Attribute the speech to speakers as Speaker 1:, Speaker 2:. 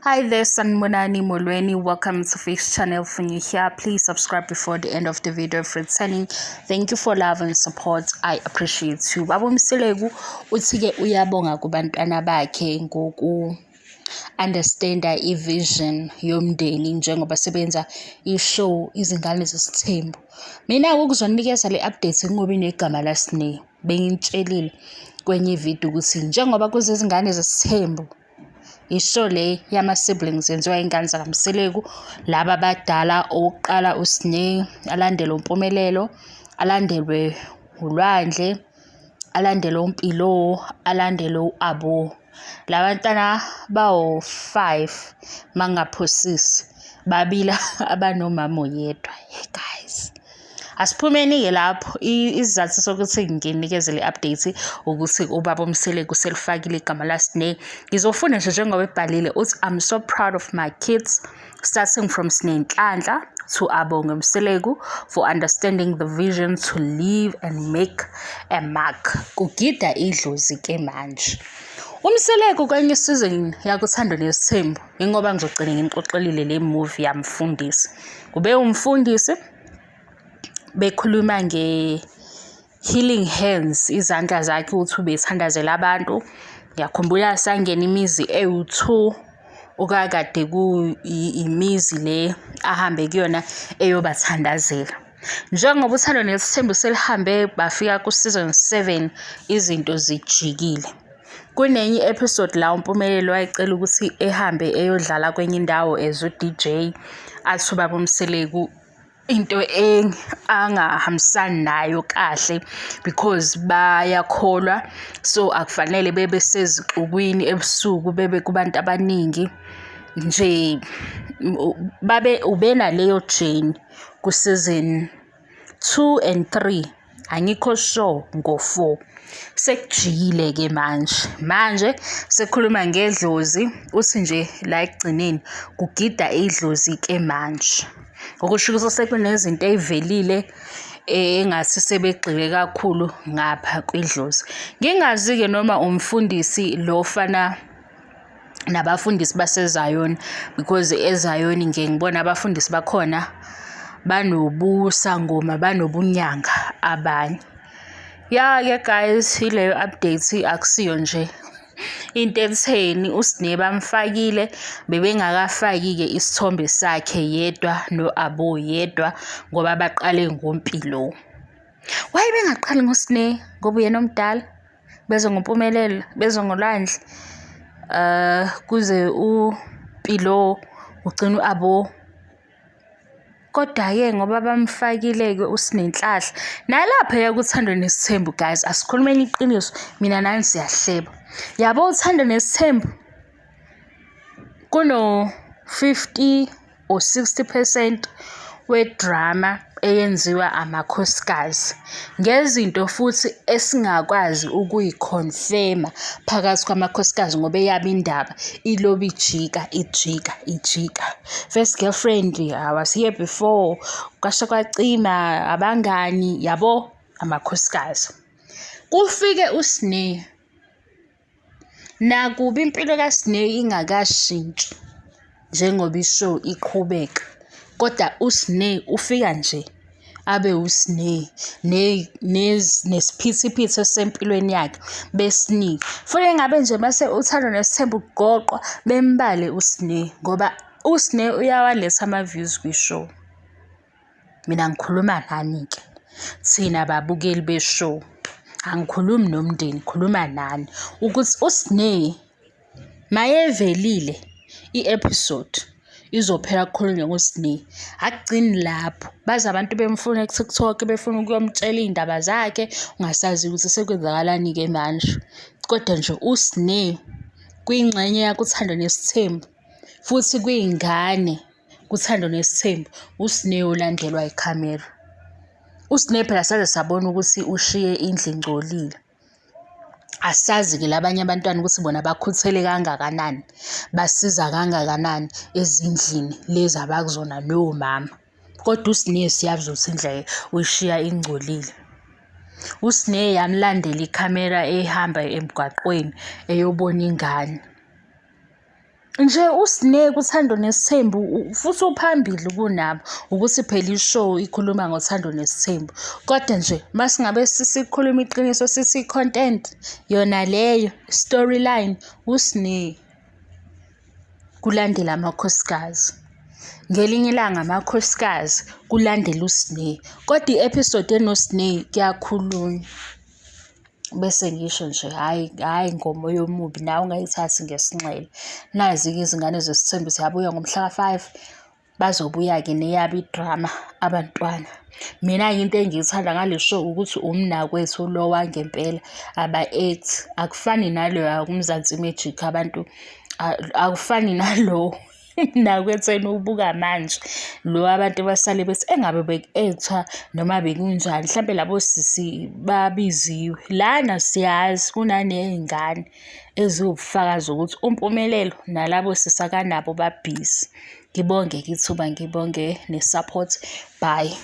Speaker 1: Hi there, Sanibonani Molweni. Welcome to Fish Channel. If you're here, please subscribe before the end of the video. If returning, thank you for love and support. I appreciate you. Baba Mseleku uthi-ke uyabonga kubantwana bakhe ngoku understanda i-vision yomndeni njengoba sebenza i-show Izingane Zesithembu. Mina-ke ukuzonikeza le update ngoba inegama laSne. Bengimtshelile kwenye ividiyo ukuthi njengoba kuzezingane zesithembu isho le yama-siblings yenziwa ingane zakaMseleku, laba abadala, owokuqala uSne, alandelwe uMpumelelo, alandelwe uLwandle, alandelwe uMpilo, alandelwe u-Abo. La bantwana bawo-five mangingaphosisi, babili abanomama oyedwa. Hey guys. Asiphumeni-ke lapho. Isizathu sokuthi nginikeze le update ukuthi ubaba uMseleku uselifakile igama laSne. Ngizofunda nje njengoba ebhalile uthi, "I'm so proud of my kids, starting from Snenhlanhla to Abonge Mseleku, for understanding the vision to live and make a mark." Kugida idlozi ke manje. UMseleku kwenye season yakuThando Nesithembu, ingoba ngizogcina ngimxoxelile le movie yamfundisi. Ube umfundisi bekhuluma nge-healing hands, izandla zakhe ukuthi ubethandazela abantu. Ngiyakhumbula sangena imizi ewu-2 okakade imizi le ahambe kuyona eyobathandazela. Njengoba Uthando Nesithembu selihambe bafika ku-season 7, izinto zijikile. Kunenye i-episode la uMpumelelo wayecela ukuthi ehambe eyodlala kwenye indawo as u-DJ, athi ubaba uMseleku into angahambisani nayo kahle because bayakholwa, so akufanele bebe sezixukwini ebusuku, bebe kubantu abaningi nje. Babe ubenaleyo journey ku-season 2 and 3, angikho sure ngo-4. Sekujikile-ke manje, manje sekukhuluma ngedlozi, uthi nje la ekugcineni kugida idlozi-ke manje. Okusho ukuthi sekunezinto ey'velile engathi sebegxile kakhulu ngapha kwidlozi. Ngingazi-ke noma umfundisi lo ofana nabafundisi baseZayoni, because eZayoni ngiye ngibone abafundisi bakhona banobusangoma, banobunyanga abanye. Ya-ke guys, ileyo update, akusiyo nje into etheni. USne bamfakile, bebengakafaki-ke isithombe sakhe yedwa no-Abo yedwa ngoba baqale ngoMpilo. Why bengaqali ngoSne? Ngoba uyena omdala, beze ngoMpumelelo, beze ngoLwandle, kuze uMpilo, ugcine u-Abo. Kodwa-ke ngoba bamfakile-ke uSnenhlahla nalaphaya kuThando Nesithembu, guys, asikhulumeni iqiniso, mina nani siyahleba. Yabo, Uthando Nesithembu kuno-50 or 60% we-drama eyenziwa amakhosikazi ngezinto futhi esingakwazi ukuyi-confirm-a phakathi kwamakhosikazi ngoba eyabo indaba ilobe ijika, ijika, ijika. First girlfriend, I was here before, kwasha kwacima, abangani, yabo, amakhosikazi. Kufike uSne, nakuba impilo kaSne ingakashintshi njengoba i-show iqhubeka, kodwa uSne ufika nje abe uSne nesiphithiphithi esisempilweni yakhe besiningi. Futhi engabe nje mase Uthando Nesithembu kugoqwa bembale uSne, ngoba uSne uyawaletha ama-views kwi-show. Mina ngikhuluma nani-ke thina babukeli be-show, angikhulumi nomndeni, ngikhuluma nani ukuthi uSne mayevelile i-episode izophela kukhulunywa ngoSne. Akugcini lapho, baze abantu bemfuna ku-TikTok, befuna ukuyomtshela iy'ndaba zakhe, ungasazi ukuthi sekwenzakalani-ke manje. Kodwa nje uSne kwingxenye yakuThando Nesithembu, futhi kwiy'ngane kuThando Nesithembu, uSne olandelwa ikhamera. USne phela saze sabona ukuthi ushiye indlu ingcolile. Asazi-ke labanye abantwana ukuthi bona bakhuthele kangakanani, basiza kangakanani ezindlini lezi abakuzona nomama. Kodwa uSne siyazi ukuthi indlu uyishiya ingcolile. USne yamlandela ikhamera ehamba emgwaqweni eyobona ingane. Nje uSne kuThando Nesithembu futhi uphambili kunabo, ukuthi phela i-show ikhuluma ngoThando Nesithembu. Kodwa nje masingabe sikhuluma iqiniso sithi i-content yona leyo storyline uSne kulandela amakhosikazi. Ngelinye ilanga amakhosikazi kulandela uSne. Kodwa i-episode enoSne kuyakhulunywa. Bese ngisho nje hhayi, hhayi ngomoya omubi nawe ungayithathi ngesinxele. Nazi-ke izingane zesithembu ziyabuya ngomhla ka-5. Bazobuya-ke neyabo idrama abantwana. Mina-ke into engiyithanda ngale show ukuthi umnakwethu lo wangempela aba-act akufani nalo yakuMzansi Magic abantu akufani nalo nakwethu eniwubuka manje lo abantu basale bethi engabe beku-act-wa noma bekunjani mhlampe labo sisi babiziwe. Lana siyazi kunaney'ngane eziwubufakazi ukuthi uMpumelelo nalabo sisi akanabo babhizi. Ngibonge-ke ithuba ngibonge ne-support. Bye.